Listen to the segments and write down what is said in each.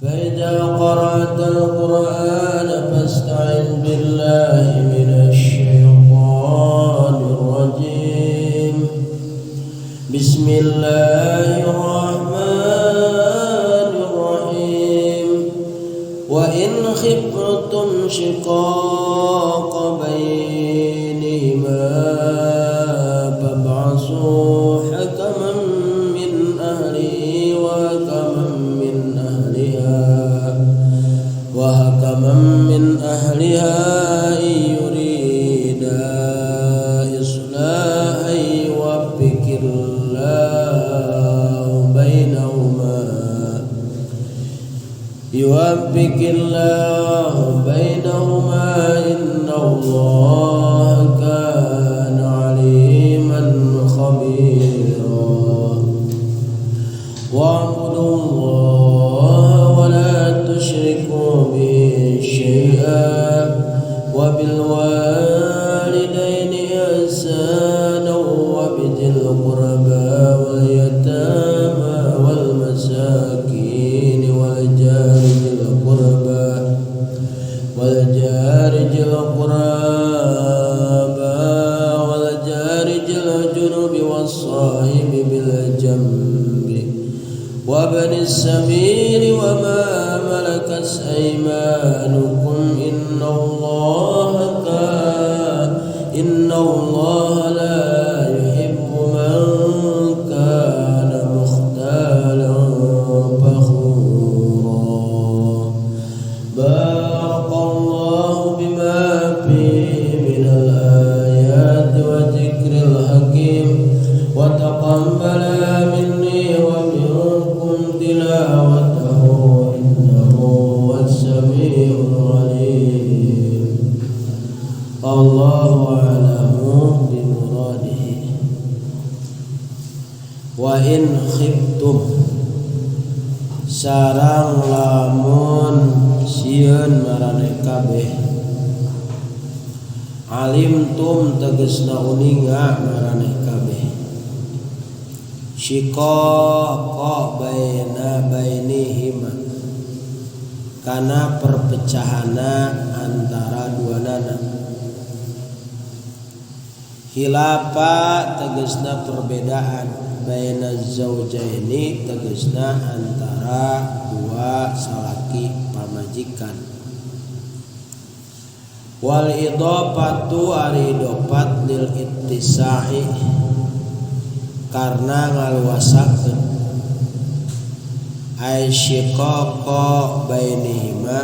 فإذا قرأت القرآن فاستعذ بالله من الشيطان الرجيم. بسم الله الرحمن الرحيم. وإن خفتم شقاق بينهما فابعثوا حكما من أهله وحكما من أهلها إن يريدا إصلاحا يوفق الله بينهما يوفق الله بينهما إن الله كان عليما خبيرا. واعبدوا الله ولا تشركوا به شيئا وبالوالدين إحسانا وبذي القربى واليتامى والمساكين والجار ذي القربى والجار ذي القربى والجار ذي الجنب والصاحب بالجنب وابن السبيل وما ملكت أيمانكم إن الله لا يحب من كان مختالا فخورا. بارك الله بما فيه من الآيات والذكر الحكيم وتقبل مني ومنكم تلاوته إنه هو السميع العليم. الله أعلم بمراده. وإن خفتم sareng lamun sieun maraneh kabeh علمتم tegesna uninga maraneh kabeh شقاق بينهما kana perpecahana antara dua nana خلافا tegesna perbedaan بين الزوجين tegesna antara dua salaki pamajikan والإضافة ari idofat للاتساع karena ngaluasakeun أي شقاق بينهما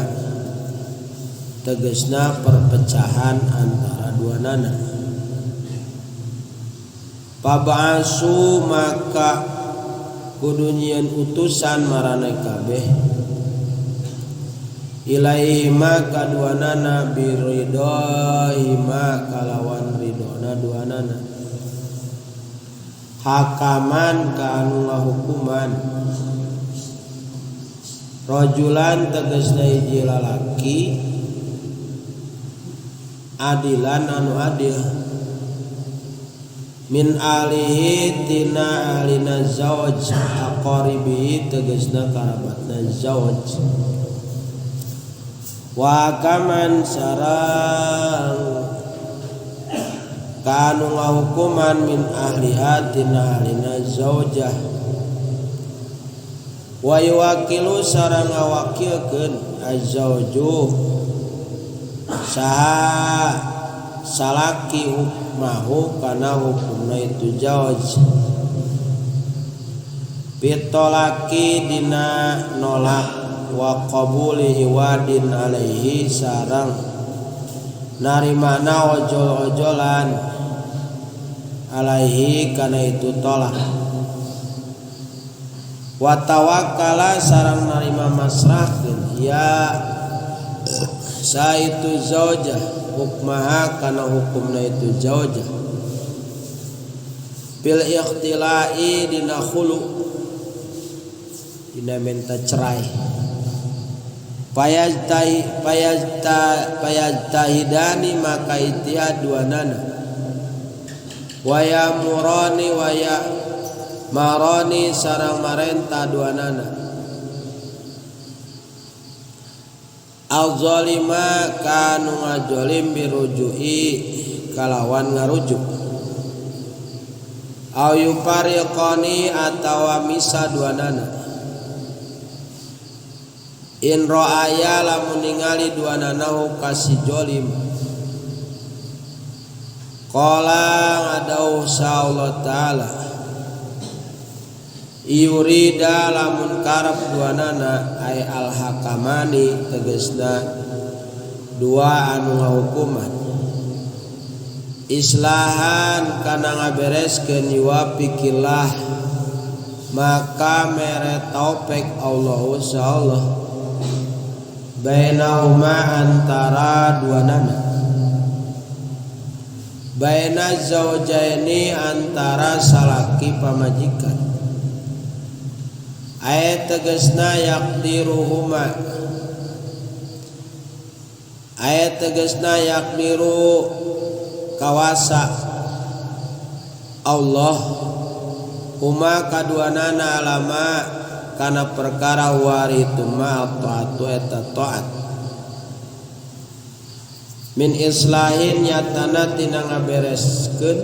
tegesna perpecahan antara dua nana فابعثوا maka kudu nyieun utusan maraneh kabeh إليهما kaduanana برضاهما kalawan ridona duanana حكما ka anu ngahukuman رجلا tegesna hiji lalaki عدلا anu adil من أهله tina ahlina زوج أقاربه tegesna karabatna زوج وحكما sareng ka anu ngahukuman من أهلها tina ahlina زوجة ويوكل sareng ngawakilkeun الزوج saha salaki حكمه kana hukumna itu زوج في الطلاق dina nolak وقبول عوض عليه sareng narimana ojol-ojolan عليه kana itu talak وتوكل sareng narima masrahkeun ya sa itu زوجة حكمها kana hukumna itu زوجة في الاختلاع dina khulu dina minta cerai فيجته فيجته فيجتهدان maka ijtihad dua nana ويأمران ويأمران sareng marenta dua nana. Al-zalima kanu ngajolim birujui kalawan ngarujuk au yufariqani atawa misa duanana in ra'aya lamun ningali duanana ka si jolim qala ngadauh sa Allah taala yurida lamun karep duanana ay al hakamani tegasna dua anu ngahukuman islahan kana ngabereskeun yuwafiqillah maka mere taufik Allahu Allah bainahuma antara duanana baina zaujaini antara salaki pamajikan ayat tegasna yaqdiruhuma ayat tegasna yaqdiru kawasa Allah huma kaduanana alama kana perkara warituma taatu eta taat min islahin nyatana tina ngabereskeun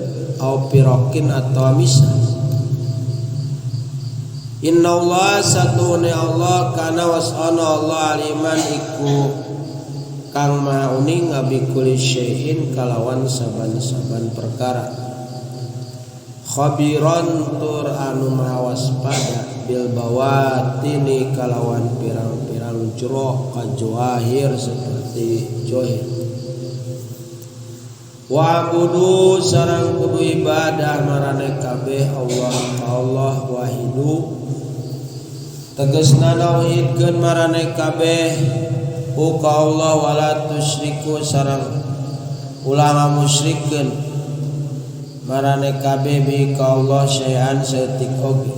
au pirokin atawa misah. Inna Allah satune Allah kana wasana Allah aliman iku kang maha uning ngabikuli syai'in kalawan saban-saban perkara khabiran tur anu maha waspada bil bawatini kalawan pirang-pirang jero kajwahir seperti johir. Wa budu sarang kudu ibadah marane kabeh Allah Allah wahidu tegasna nauhidkeun marane kabeh ku ka Allah wala tusyriku sarang ulah ngamusyrikeun marane kabeh bi ka Allah syai'an saeutik oge.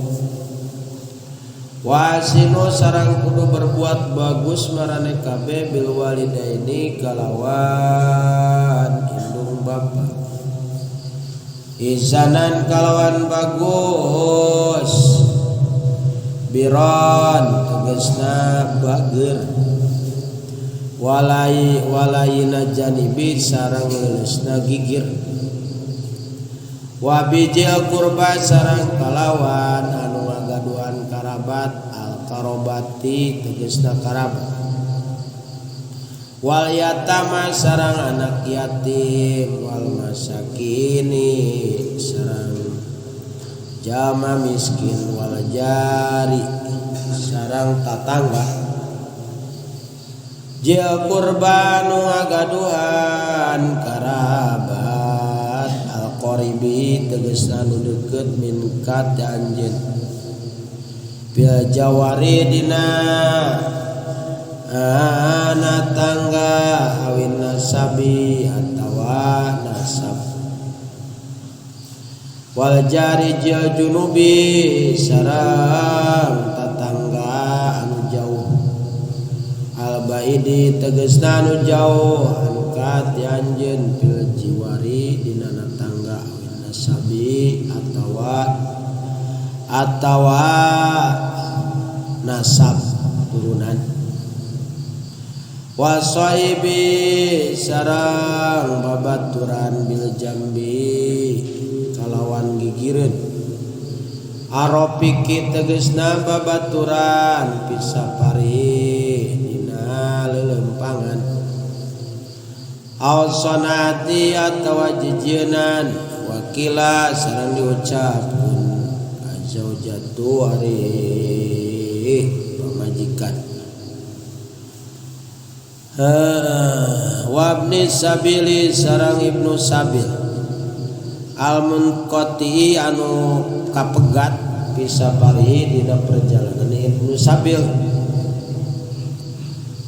Wa asinu sarang kudu berbuat bagus marane kabeh bil walidaini kalawan indung bapa ihsanan kalawan bagus biron tegasna bager walai walayina janibi sarang leuleusna gigir wa bijil kurba sarang kalawan anu ngagaduhan karabat al karobati tegasna karabat wal yatama sarang anak yatim wal masakini sarang jama miskin wal jari sarang tatangga jil kurba nu ngagaduhan karabat al qaribi tegasna nu deukeut min ka anjeun bil jawari dina ana tangga awin nasabi atawa nasab wal jari jil junubi sarang tatangga anu jauh al baidi tegasna anu jauh anu ka ti anjeun fil jiwari dina tangga awin nasabi atawa nasab turunan wasoibi sarang babaturan bil jambi kalawan gigireun aropiki tegesna babaturan pisapari dina lelempangan aw sonati atawa jijienan wakila sareng diucapkeun azaujatu ari pamajikan wabni sabili sarang ibnu sabil al munqati anu kapegat bisa parihi dina perjalanan ibnu sabil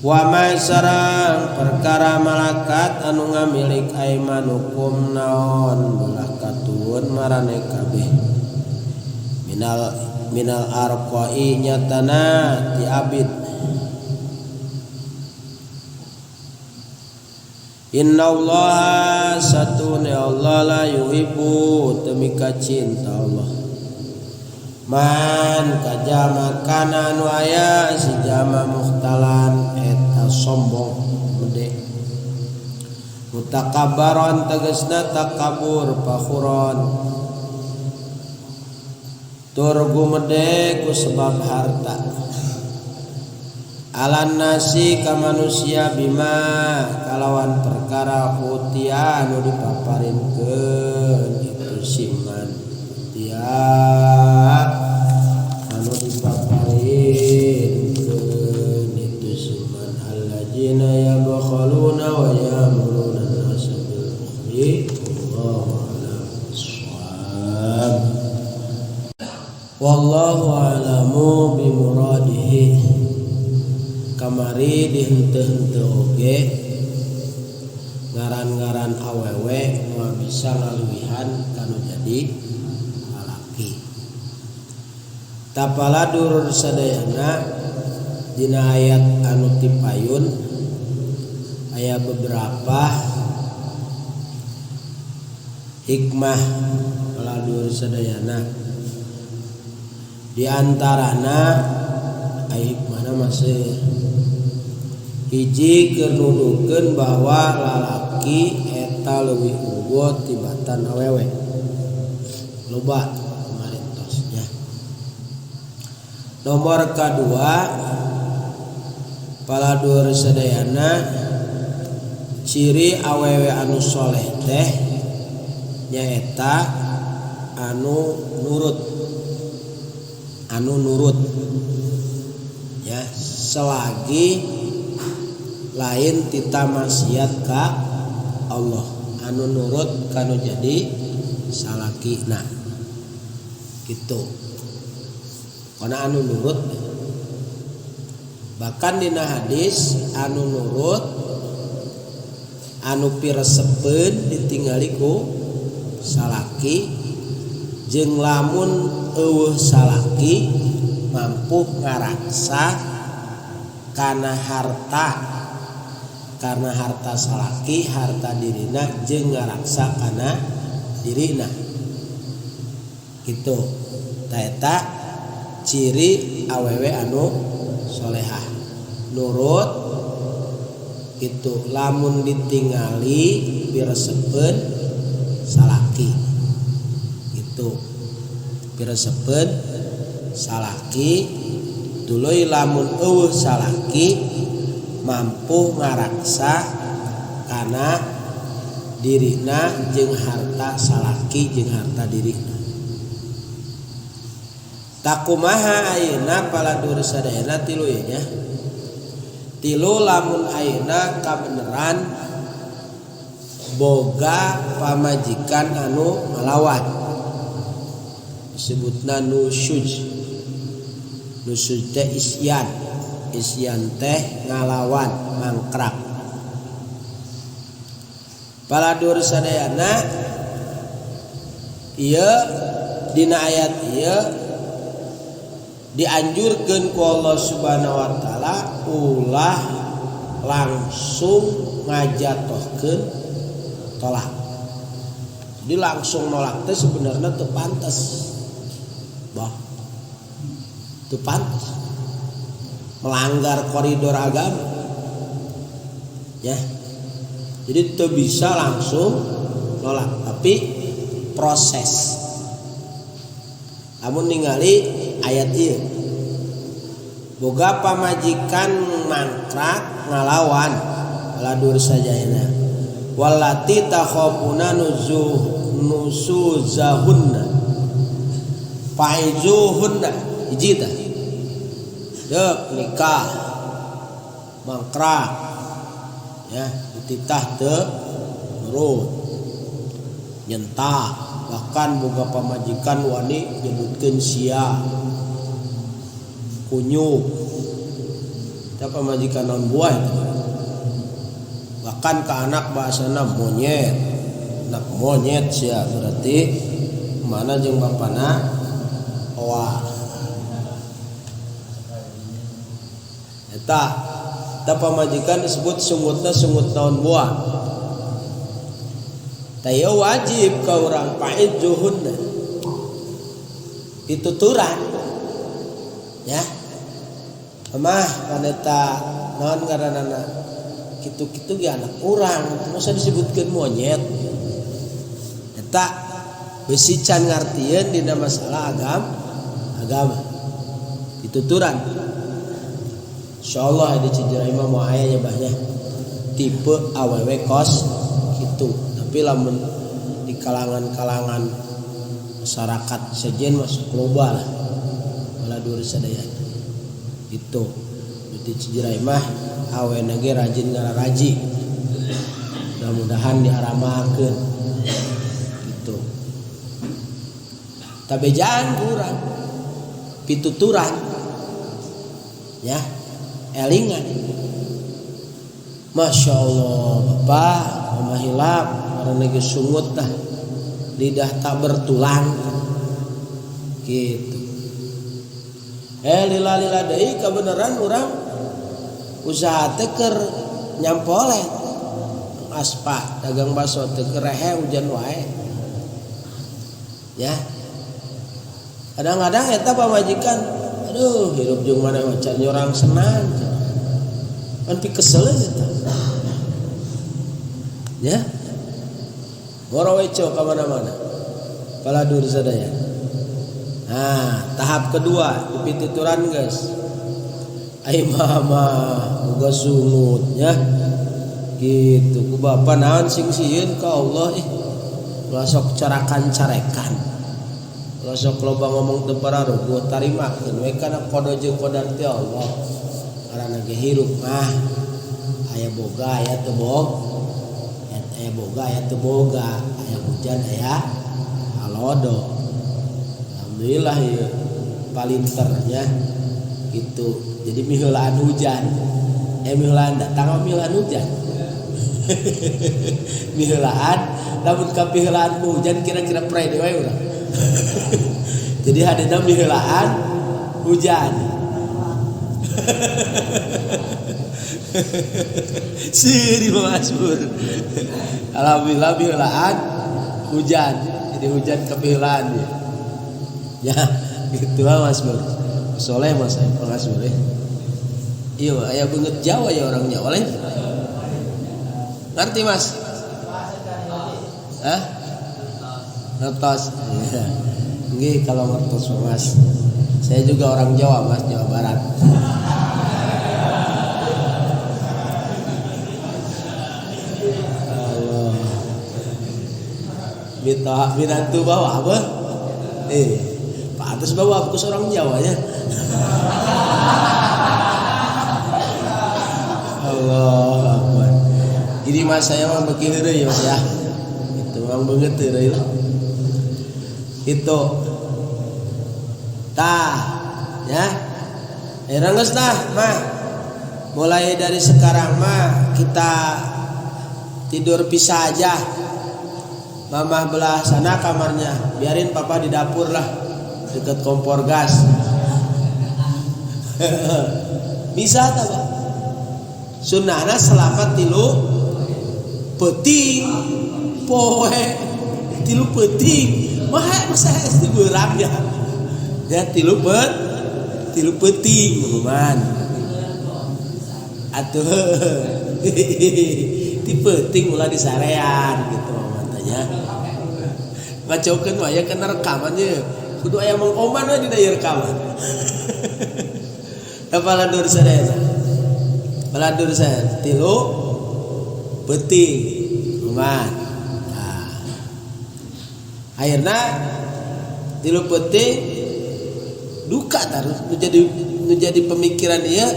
wa ma sarang perkara malakat anu ngamilik aimanukum naon belah katuhun marane kabeh minal arqai nyatana ti abid. Inna Allah satune Allah la yuhibbu temika cinta Allah man kajama kana anu aya si jama muhtalan eta sombong gede mutakabbaron tegasna takabur fakhuron tur gumede ku sebab harta alan nasi ka manusia bima kalawan perkara utia anu dipaparinkeun itu siman utia anu dipaparinkeun itu siman alladzina yabkhaluna wa ya'muruna an-nasa bil bukhli wallahu a'lam bissawab. Wallahu a'lamu bi muradihi. Kamari dihenteu-henteu oge ngaran-ngaran awewe moal bisa ngaluwihan kanu jadi lalaki. Tapala durur sadayana dina ayat anu tipayun aya beberapa hikmah pala dulur sadayana. Di antarana aya hikmahna masih hiji keur nuduhkeun bahwa lalaki eta leuwih unggul tibatan awewe. Loba kemarin tosnya. Nomor kedua pala dulur sadayana ciri awewe anu soleh teh nyaeta anu nurut, anu nurut ya selagi lain tita maksiat ka Allah, anu nurut kanu jadi salakina gitu. Karena anu nurut bahkan dina hadis anu nurut anu piresepeun ditingali ku salaki jeung lamun eueuh salaki mampu ngaraksa kana harta, karena harta salaki harta dirina jeung ngaraksa kana dirina gitu. Ta eta ciri awewe anu solehah nurut itu lamun ditingali piresepeun salaki gitu, piresepeun salaki tuluy lamun eueuh salaki mampu ngaraksa kana dirina jeung harta salaki jeung harta dirina. Takumaha ayeuna pala dulur sadayana tilu ieu nya. Tilu lamun ayeuna kabeneran boga pamajikan anu ngalawan disebutna nusyuz. Nusyuz teh isyan, isyan teh ngalawan mangkrak. Pala dulur sadayana ieu dina ayat ieu dianjurkeun ku Allah Subhanahu wa taala ulah langsung ngajatohkeun tolak. Jadi langsung nolak teh sebenarnya teu pantes. Bah. Teu pantes. Melanggar koridor agama. Ya. Jadi teu bisa langsung nolak, tapi proses. Lamun ningali ayat ieu boga pamajikan mangkrak ngalawan ladur sajayana wallati takhafuna nusuzahunna faizuhunna hiji tah deuk nikah mangkrak ya dititah teu nurut nyentak bahkan boga pamajikan wani nyebutkeun sia kunyuk eta pamajikan naon buah itu bahkan ke anak bahasana monyet anak monyet sia berarti mana jeung bapana oa eta eta pamajikan disebut sungutna sungut naon buah. Taya wajib ka urang pa'ijuhunna pituturan ya Mamah paneta naon ngaranana kitu-kitu ge anak urang masa disebutkeun monyet. Eta besi can ngartieun dina masalah agama. Dituturan. Insyaallah di Cijerai mah moal aya nya bah nya tipe awewe kos kitu. Tapi lamun di kalangan-kalangan masyarakat sejen masuk loba lah. Baladur sadayana. Itu di Cijerai mah awena ge rajin ngararaji. Mudah-mudahan diaramakeun. Gitu. Tabejaan kurang pituturan ya elingan. Masya Allah bapak mama hilap karena geus sungut dah lidah tak bertulang gitu. Lila-lila deui kabeneran urang usaha teh keur nyampolet aspa dagang bakso teh keur rehe hujan wae ya. Kadang-kadang eta pamajikan aduh hirup jeung maneh mah can nyorang senang kan pikeseleun eta ya. Goroweco ka mana-mana paladur sadaya. Nah, tahap kedua di pituturan guys. Ai mama boga sungut nya. Gitu ku bapa naon sing sieun ka Allah ih. Ulah sok carakan-carekan. Ulah sok loba ngomong teu pararuguh tarimakeun we kana qada jeung qadar ti Allah. Karana ge hirup mah aya boga aya teu boga. Aya boga aya teu boga, aya hujan aya halodo. Alhamdulillah ya palinternya gitu. Jadi miheulaan hujan. Miheulaan datang miheulaan hujan. Miheulaan lamun kapiheulaan hujan kira-kira pre deui we urang. Jadi hadena miheulaan hujan. Siri Mas Bur. Alhamdulillah miheulaan hujan. Jadi hujan kapiheulaan dia. Ya, gitu lah Mas Bur. Soleh Mas, Mas Bur. Iya, aya beungeut Jawa ya orang Jawa lain. Ngerti Mas? Hah? Ngertos. Iya. Nggih kalau ngertos Mas. Saya juga orang Jawa Mas, Jawa Barat. Allah. Minta minantu bawa apa? Pantes bawa aku seorang Jawa ya. Allah Akbar. Jadi mas saya mah beuki heureuy ya mas ya. Itu mang beungeut heureuy lah. Itu. Tah, ya. Geus tah, mah. Mulai dari sekarang mah kita tidur pisah aja. Mama belah sana kamarnya, biarin papa di dapur lah, dekat kompor gas. Bisa tak Pak? Sunnahna selama tilu peuting poe tilu peuting mah masa itu beurang ya. Ya tilu peuting man. Atuh ti peuting ulah disarean gitu matanya. Ngacokeun mah ya kana rekaman ye. Kudu aya Mang Oman we dina ieu rekaman. Baladur sadaya. Baladur sadaya tilu peuting man. Nah. Akhirna tilu peuting duka terus menjadi pemikiran ieu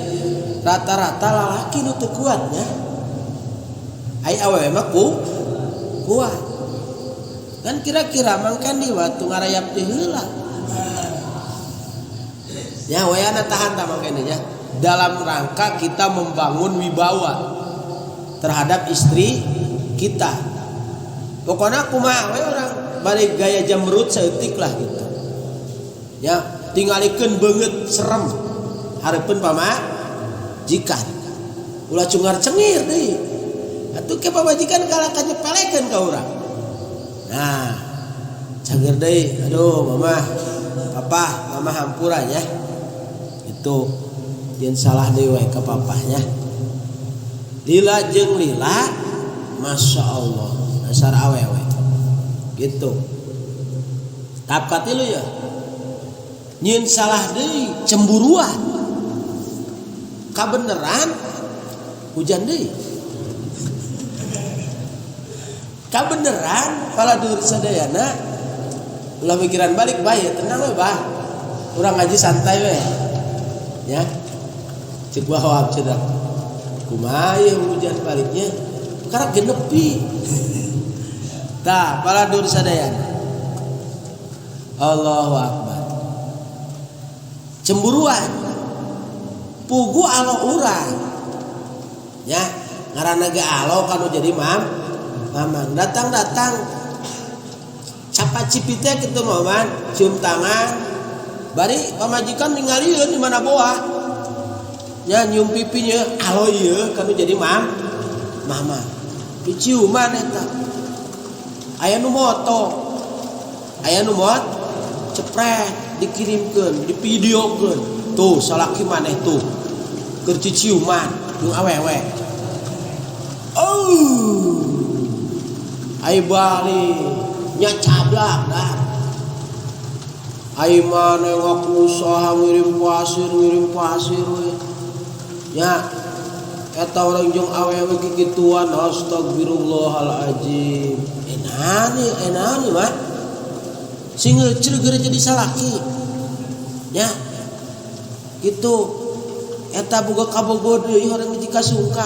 rata-rata lalaki nu teu kuat nya. Ai awewe mah kuat. Kan kira-kira mangkan di waktu ngarayap di heula. Ya wayana tahan ta mangkene nya. Dalam rangka kita membangun wibawa terhadap istri kita. Pokoknya kumaha we urang balik gaya jamrut saeutik lah gitu. Ya, tingalikeun beungeut serem. Hareupeun pamajikan. Ulah cungar cengir deui. Atuh ke pamajikan kalah ka nyepelekeun ka urang. Nah, cager deui. Aduh, mama, papa, mama hampura ya. Itu. Jeung salah deui we ka papahnya. Lila jeung lila, Masya Allah, dasar awewe. Gitu. Tahap katilu ya. Nyieun salah deui cemburuan. Kabeneran hujan deui. Kabeneran pala dur sadayana ulah mikiran balik bae tenang we bah. Urang ngaji santai we. Ya. Cek bahwa cenah. Kumaha hujan baliknya? Karena genepi. Tah pala dur sadayana. Allahu akbar. Cemburuan. Pugu alo urang. Ya, ngaranna ge alo kanu jadi mamang. Datang-datang capa cipite kitu maman, cium tangan. Bari pamajikan ningalieun di mana boa. Ya nyium pipinya, alo ieu kanu jadi mama. Diciuman eta. Aya nu moto. Aya nu mot cepret dikirimkeun, divideokeun. Tuh salaki maneh tuh. Keur ciciuman jeung awewe. Oh. Ai balik nya cablak dah. Ai maneh ngaku usaha ngirim pasir we. Nya eta urang jeung awewe kikituan astagfirullahalazim. Enani mah. Sing ngeuceurgeur jadi salaki. Nya. Gitu. Eta boga kabogoh deui urang hiji kasungka.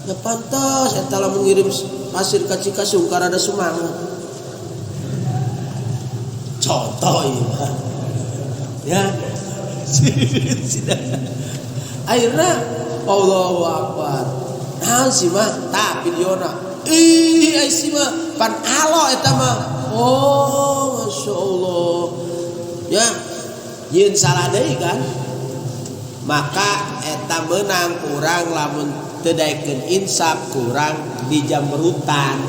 Ya pantas eta lamun ngirim pasir ka Cikasungka rada sumanget. Contoh ieu mah. Ya. Akhirna Allahu Akbar. Naon sih mah? Tah videona. Ih, ai si mah pan alo eta mah. Oh, Masya Allah. Ya, yeun salah deui kan? Maka eta meunang kurang lamun teu daekeun insaf kurang dijamrutan.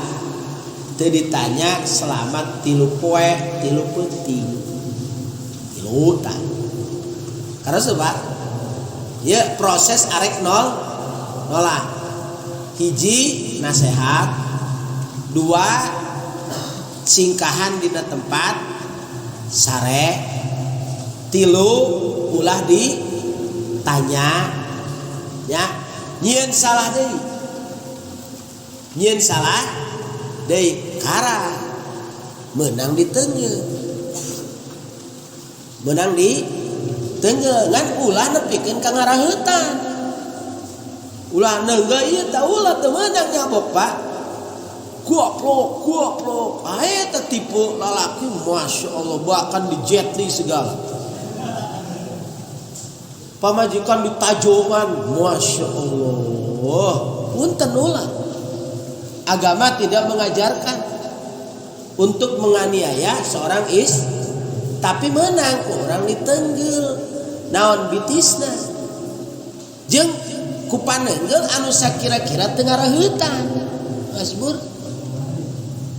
Teu ditanya selama 3 poe, 3 peuting. 3 tah. Karena sebab ya proses arek nolak. Hiji nasehat, 2 singkahan dina tempat sare, 3 ulah ditanya ya nyieun salah deui. Nyieun salah deui kara meunang diteungeun. Meunang diteungeun ngan ulah nepikeun ka ngaraheutan. Ulah neunggeul ieu tah ulah teu meunang nyabok Pak. Goblok, goblok. Eta tipe lalaki Masya Allah bahkan di Jet Li segala. Pamajikan ditajoman, Masya Allah. Punten ulah. Agama tidak mengajarkan untuk menganiaya seorang tapi menang orang ditenggel. Naon bitisna? Jeung ku panenggel anu sakira-kira teu ngaraheutan. Masbur.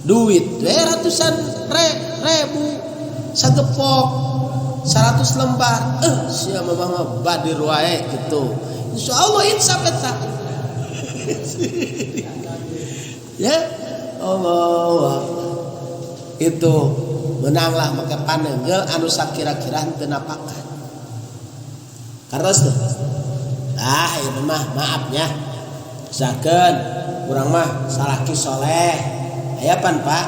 Duit we ratusan ribu sagepok 100 lembar. Sia mamah mah badir wae gitu. Insyaallah insaf eta. Ya Allah. Itu menanglah make panenggel anu sakira-kira henteu napakan. Kartos teh. Ah, ieu mah maafnya. Sakeun urang mah salaki soleh. Aya pan Pak?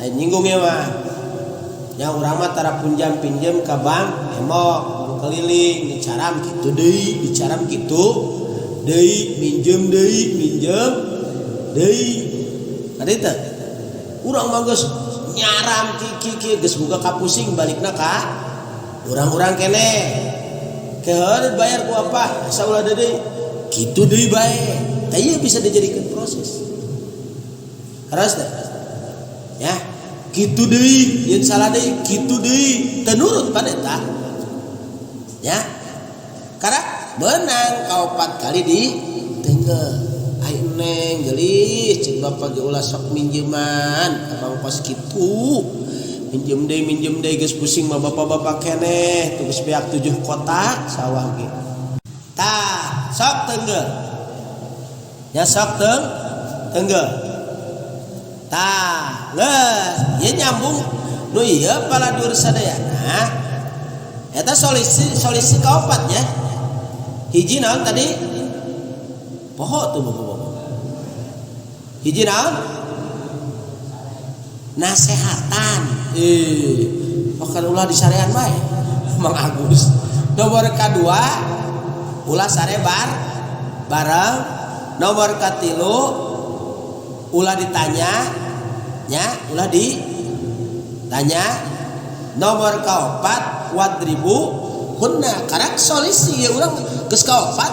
Lain nyinggung ieu mah. Nya urang mah tara punjam pinjem ka bank, emok keliling dicaram kitu deui, dicaram kitu deui, minjem deui, minjem deui. Ada teh? Urang mah geus nyaram ki geus boga kapusing balikna ka urang-urang keneh. Keheul bayar ku apa? Asa ulah deui. Kitu deui bae. Tah ieu bisa dijadikan proses. Harus teh. Ya, kitu deui, yen salah deui, kitu deui, teu nurut pan eta. Ya. Karena menang kaopat kali di tenggel. Ai neng geulis cek bapak ge ulah sok minjeman, abang kos kitu. Minjem deui geus pusing mah bapak-bapak keneh tuh geus beak 7 kotak sawah ge. Tah, sok tenggel. Ya sok tenggel. Tah, geus ieu nyambung nu ieu paladur sadayana. Eta solusi kaopat nya. Hiji naon tadi? Poho tuh bapak-bapak. Hiji naon? Nasehatan. Bahkan ulah disarean bae Mang Agus. Nomor kedua ulah sare bareng. Nomor katilu ulah ditanya nya, ulah ditanya. Nomor kaopat wadribu hunna. Karena solusi ya urang geus kaopat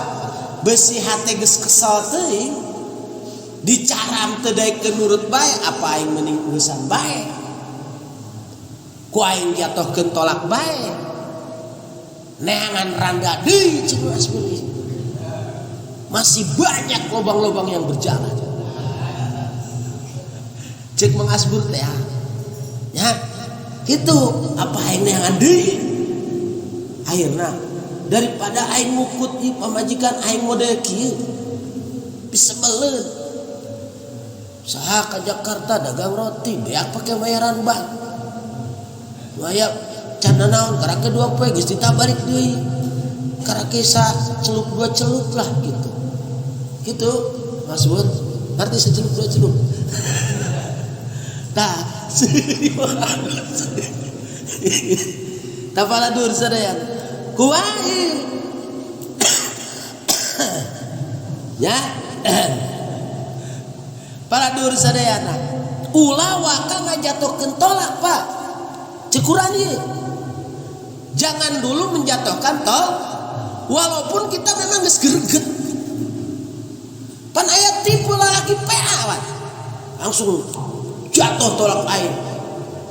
besi hate geus kesel teuing dicaram teu daekeun nurut bae apa aing mending geusan bae ku aing jatuhkeun tolak bae neangan randa deui cik Mas. Masih banyak lubang-lubang yang berjalan cek Mang Asbur teh ya gitu apa aing neangan deui akhirna daripada aing ngukut ieu pamajikan aing model kieu bisa beleun saha ka Jakarta dagang roti beak pake bayaran bank aya can naon karake 2 poe geus ditabarik deui karake sa celup 2 celup lah gitu gitu Mas Bun ngerti secelup 2 celup tah tah paladur sadayana kumaha ya paladur sadayana ulah waka ngajatuhkeun tolak Pak cekuran ieu jangan dulu menjatuhkan tol walaupun kita memang geus greget pan aya tipe lalaki PA Pak langsung jatuh tolak air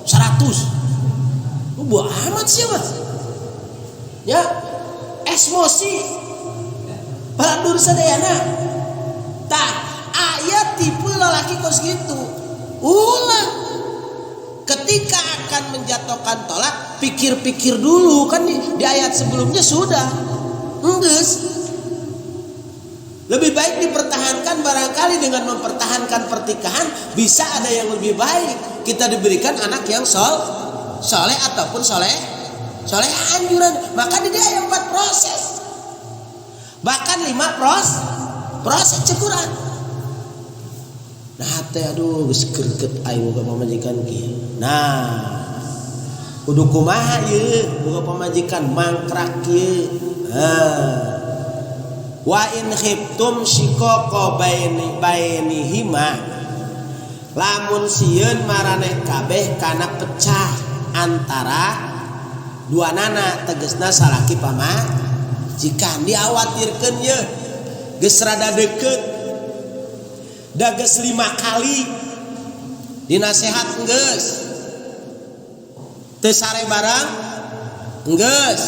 100 buah amat sih Mas ya emosi paladur sadayana tah aya tipe lalaki kos gitu ulah ketika akan menjatuhkan tolak pikir-pikir dulu kan di ayat sebelumnya sudah enggeus lebih baik dipertahankan barangkali dengan mempertahankan pernikahan bisa ada yang lebih baik kita diberikan anak yang soleh ataupun soleh anjuran maka di dia 4 proses bahkan 5 proses cekuran. Nah teh aduh geus greget aing boga pamajikan kieu. Nah kudu kumaha ieu boga pamajikan mangkrak kieu. Nah wa in khiftum shiqaqa bainihima lamun sieun maraneh kabeh kana pecah antara dua nana tegesna salaki pamajikan diawatirkeun ye geus rada deukeut da geus 5 kali dinasehat geus teu sare bareng geus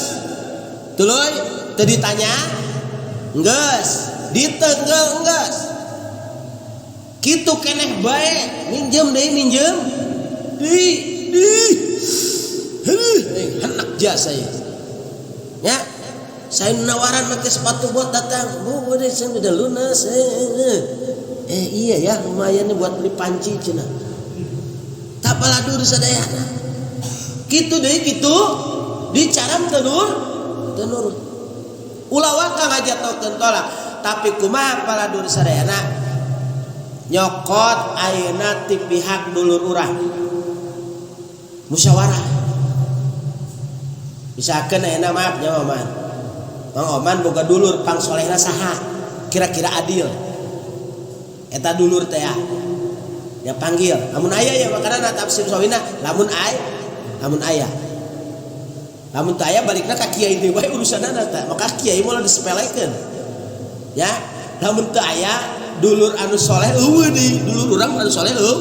tuluy teu ditanya geus ditenggel geus kitu keneh bae minjem deui minjem deui deui henak jasa ya. Ya, saya nawaran pakai sepatu bot datang. Bu, udah saya udah lunas. Iya ya, lumayan nih buat beli panci cenah. Tak paladur sadayana. Kitu deui kitu dicaram tenur. Ulah waka ngajatokeun tolak, tapi kumaha paladur sadayana nyokot ayeuna ti pihak dulur urang. Musyawarah. Misalkan ayeuna maaf nya Oman. Mang Oman boga dulur pang solehna saha? Kira-kira adil. Eta dulur teh ya. Ya panggil. Lamun aya ya makana tafsir sawina lamun ay, lamun aya. Lamun teu aya balikna ka kiai deui wae urusanana teh. Maka kiai moal disepelekeun. Ya, lamun teu aya dulur anu soleh eueuh deui, dulur urang anu soleh eueuh.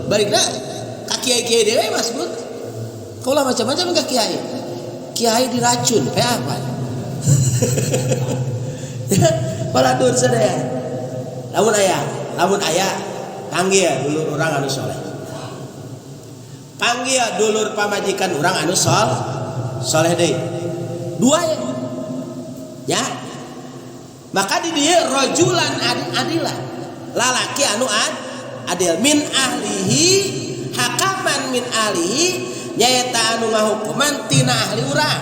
Balikna ka kiai-kiai deui Mas Bud. Kaulah macam-macam ka kiai. Kiai diracun, kayak apa? Paladur sadaya. Lamun aya panggil dulur urang anu soleh. Panggil dulur pamajikan urang anu soleh deui. Dua ya. Ya. Maka di dieu rajulan adila. Lalaki anu adil min ahlihi hakaman min ahlihi nyaeta anu ngahukuman tina ahli urang.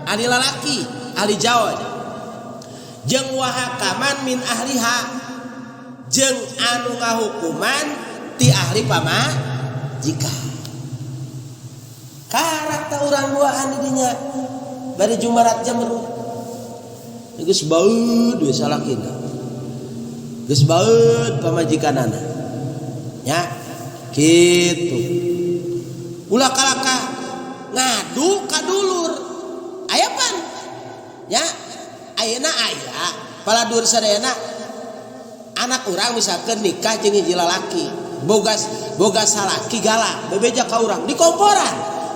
Ahli lalaki, ahli jawaj. Jeung wahakaman min ahliha jeung anu ngahukuman ti ahli pamajikan. Karakter urang duaan di dinya bari jumarat jamrut. Geus baeud we salakina. Geus baeud pamajikanana. Ya, kitu. Ulah kalakah ngadu ka dulur. Aya pan? Ya, ayeuna aya paladur sadayana anak urang misalkan nikah jeung hiji lalaki, boga salaki galak, bebeja ka urang di komporan.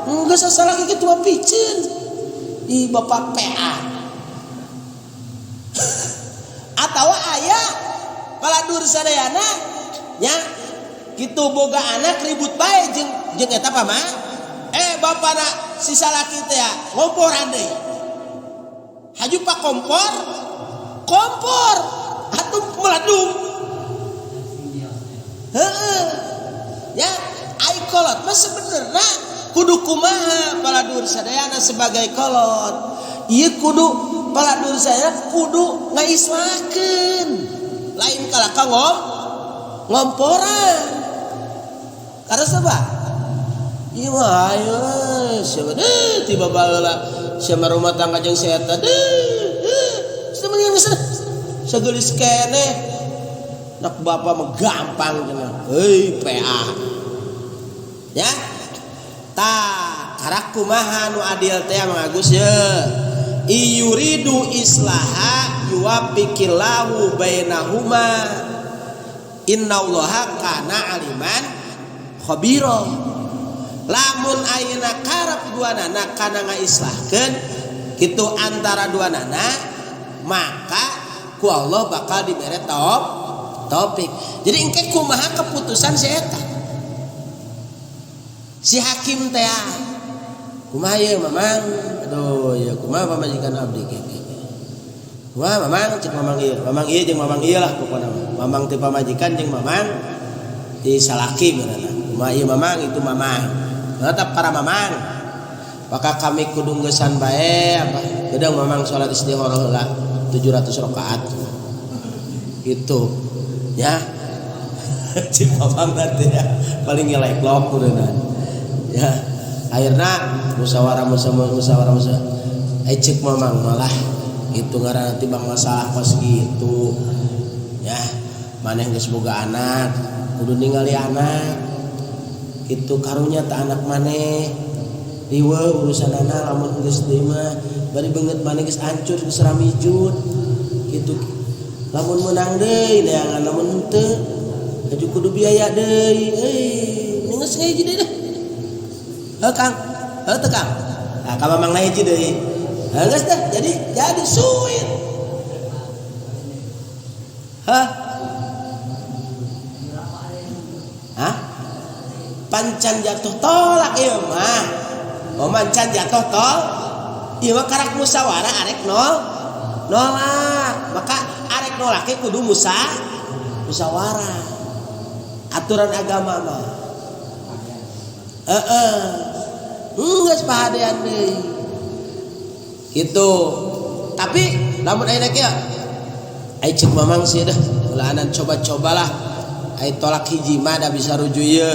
Geus salaki kitu mah piceun. Di bapak PA. Atawa aya paladur sadayana nya kitu boga anak ribut bae jeung eta pama bapana si salaki teh ngomporan deui. Haju pak kompor kompor atuh meladung. Heeh. Ya, ai kolot mah sebenarnya kudu kumaha paladur sadayana sebagai kolot. Ieu kudu paladur sadayana kudu ngaislakeun. Lain kalaka ngomporan. Karena sebab ieu mah ayo siapa deh tiba baheula siapa rumah tangga jeung si eta deh. Sebenarnya geus sageulis keneh. Nak bapak mah gampang cenah. Heuy PA. Ya. Tah, karak kumaha nu adil teh Mang Agus ye. Iyuridu islaha yuwaffiqillahu bainahuma. Innallaha kana aliman khabira. Lamun ayeuna karep duanana kana ngaislahkeun kitu antara duanana, maka ku Allah bakal dibere taufik. Jadi engke kumaha keputusan si eta? Si hakim teh kumaha ieu mamang? Aduh ieu kumaha pamajikan abdi kieu. Kumaha mamang cek mamang ieu? Mamang ieu jeung mamang ieu lah pokona mah. Mamang ti pamajikan jeung mamang ti salaki beunana. Kumaha ieu mamang itu mamang. Tetap para mamang. Maka kami kudu ngeusan bae apa? Gedang mamang salat istikharah heula 700 rakaat. Gitu. Ya. Cik mamang nanti ya paling ngelek-lok kudunan. Ya. Akhirna musyawarah musyawarah musyawarah. Cek mamang malah itu ngaranna tibang masalah kos gitu. Ya, maneh geus boga anak, kudu ningali anak. Itu karunya ta anak maneh. Riweuh urusanana lamun geus deui mah bari beungeut maneh geus hancur geus ramijut. Gitu. Lamun meunang deui neangan lamun henteu aju kudu biaya deui. Euy, geus hiji deui dah. Heuh Kang, heuh teu Kang. Nah, ka mamang na hiji deui. Heuh geus dah, jadi suit. Hah? Hah? Pancan jatuh tolak ieu mah. Oh mancan jatuh tol. Ieu mah karak musyawarah arek nolak. Maka arek nolak ge kudu musyawarah. Aturan agama mah. Heeh. Geus pahadean deui. Gitu. Tapi lamun ayeuna kieu ai ceuk mamang sih dah, ulaanan coba-cobalah. Ai tolak hiji mah da bisa rujuk ieu.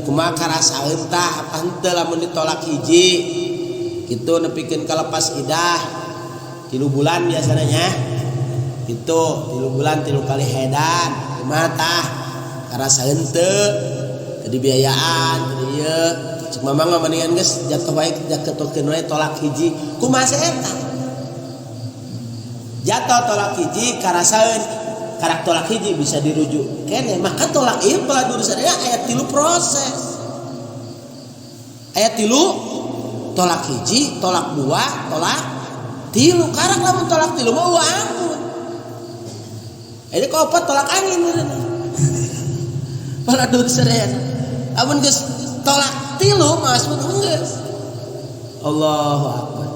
Kumaha karasaeun tah apa henteu lamun ditolak hiji. Kitu nepikeun kalepas idah. 3 bulan biasana nya. Kitu 3 bulan 3 kali hedan. Kumaha tah karasaeun teu? Teu dibiayaan, teu ieu. Cek mamang mah mendingan geus jatuh wae jatuhkeun wae tolak hiji. Kumaha sih eta? Jatuh tolak hiji karasaeun karak tolak hiji bisa dirujuk kene. Maka tolak ieu peladur sadaya aya 3 proses. Aya 3 tolak hiji, tolak 2, tolak 3. Karak lamun tolak 3 mah eueuh ampun. Ini kaopat tolak angin meureun. Peladur sadaya. Lamun geus tolak Tahap tilu masuk geus. Allahu Akbar.